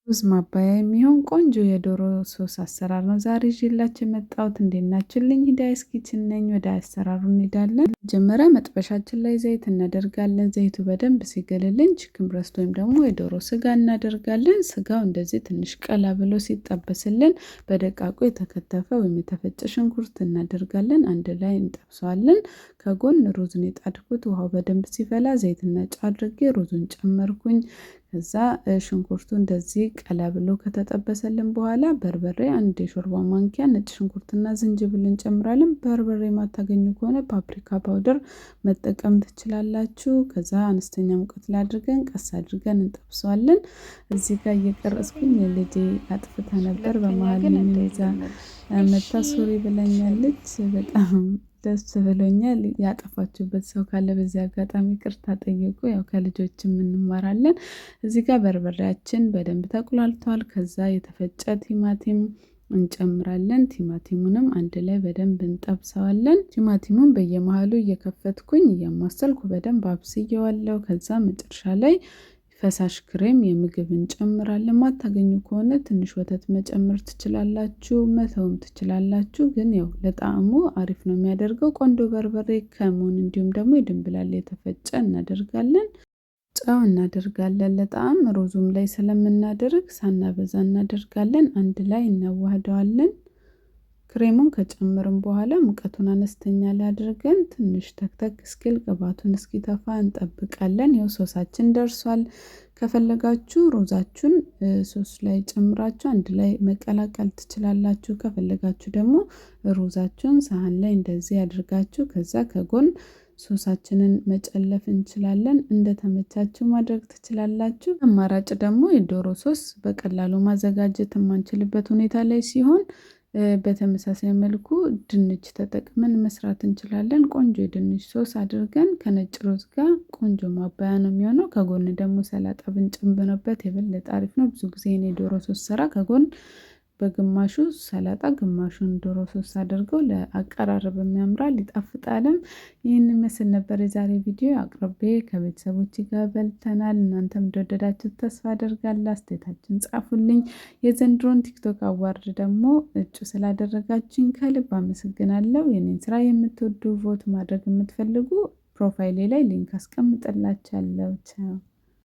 ሩዝ ማባያ የሚሆን ቆንጆ የዶሮ ሶስ አሰራር ነው ዛሬ ይዤላችሁ የመጣሁት። እንዴት ናችሁልኝ? ሂዳያስ Kitchen ነኝ። ወደ አሰራሩ እንሄዳለን። መጀመሪያ መጥበሻችን ላይ ዘይት እናደርጋለን። ዘይቱ በደንብ ሲገልልን chicken breast ወይም ደግሞ የዶሮ ስጋ እናደርጋለን። ስጋው እንደዚህ ትንሽ ቀላ ብሎ ሲጠበስልን በደቃቁ የተከተፈ ወይም የተፈጨ ሽንኩርት እናደርጋለን። አንድ ላይ እንጠብሰዋለን። ከጎን ሩዝን የጣድኩት ውሃው በደንብ ሲፈላ ዘይትና ጨው አድርጌ ሩዙን ጨመርኩኝ። ከዛ ሽንኩርቱ እንደዚህ ቀላ ብሎ ከተጠበሰልን በኋላ በርበሬ አንድ የሾርባ ማንኪያ፣ ነጭ ሽንኩርትና ዝንጅብል እንጨምራለን። በርበሬ የማታገኙ ከሆነ paprika powder መጠቀም ትችላላችሁ። ከዛ አነስተኛ ሙቀት ላይ አድርገን ቀስ አድርገን እንጠብሰዋለን። እዚህ ጋር እየቀረጽኩኝ ልጄ አጥፍታ ነበር። በመሀል ይዛ መታ sorry ብለኛለች። በጣም ደስ ብሎኛል። ያጠፋችሁበት ሰው ካለ በዚህ አጋጣሚ ይቅርታ ጠይቁ። ያው ከልጆችም እንማራለን። እዚህ ጋር በርበሬያችን በደንብ ተቁላልቷል። ከዛ የተፈጨ ቲማቲም እንጨምራለን። ቲማቲሙንም አንድ ላይ በደንብ እንጠብሰዋለን። ቲማቲሙን በየመሀሉ እየከፈትኩኝ እያማሰልኩ በደንብ አብስየዋለሁ። ከዛ መጨረሻ ላይ ፈሳሽ ክሬም የምግብ እንጨምራለን። ማታገኙ ከሆነ ትንሽ ወተት መጨመር ትችላላችሁ፣ መተውም ትችላላችሁ። ግን ያው ለጣዕሙ አሪፍ ነው የሚያደርገው። ቆንዶ በርበሬ፣ ከሙን እንዲሁም ደግሞ የድንብላል የተፈጨ እናደርጋለን። ጨው እናደርጋለን ለጣዕም። ሩዙም ላይ ስለምናደርግ ሳናበዛ እናደርጋለን። አንድ ላይ እናዋህደዋለን። ክሬሙን ከጨመርን በኋላ ሙቀቱን አነስተኛ ላይ አድርገን ትንሽ ተክተክ እስኪል ቅባቱን እስኪተፋ እንጠብቃለን። ያው ሶሳችን ደርሷል። ከፈለጋችሁ ሩዛችሁን ሶስ ላይ ጨምራችሁ አንድ ላይ መቀላቀል ትችላላችሁ። ከፈለጋችሁ ደግሞ ሩዛችሁን ሳህን ላይ እንደዚህ አድርጋችሁ ከዛ ከጎን ሶሳችንን መጨለፍ እንችላለን። እንደተመቻችሁ ማድረግ ትችላላችሁ። አማራጭ ደግሞ የዶሮ ሶስ በቀላሉ ማዘጋጀት የማንችልበት ሁኔታ ላይ ሲሆን በተመሳሳይ መልኩ ድንች ተጠቅመን መስራት እንችላለን። ቆንጆ የድንች ሶስ አድርገን ከነጭ ሩዝ ጋር ቆንጆ ማባያ ነው የሚሆነው። ከጎን ደግሞ ሰላጣ ብንጨምርበት የበለጠ አሪፍ ነው። ብዙ ጊዜ እኔ ዶሮ ሶስ ስሰራ ከጎን በግማሹ ሰላጣ ግማሹን ዶሮ ሶስ አድርገው ለአቀራረብ የሚያምራል ይጣፍጣልም። ይህን ይመስል ነበር የዛሬ ቪዲዮ አቅርቤ ከቤተሰቦች ጋር በልተናል። እናንተም እንደወደዳችሁት ተስፋ አደርጋለሁ። አስተያየታችሁን ጻፉልኝ። የዘንድሮን TikTok award ደግሞ እጩ ስላደረጋችሁኝ ከልብ አመሰግናለሁ። የኔን ስራ የምትወዱ vote ማድረግ የምትፈልጉ profile ኤ ላይ link አስቀምጥላችኋለሁ። ቻው።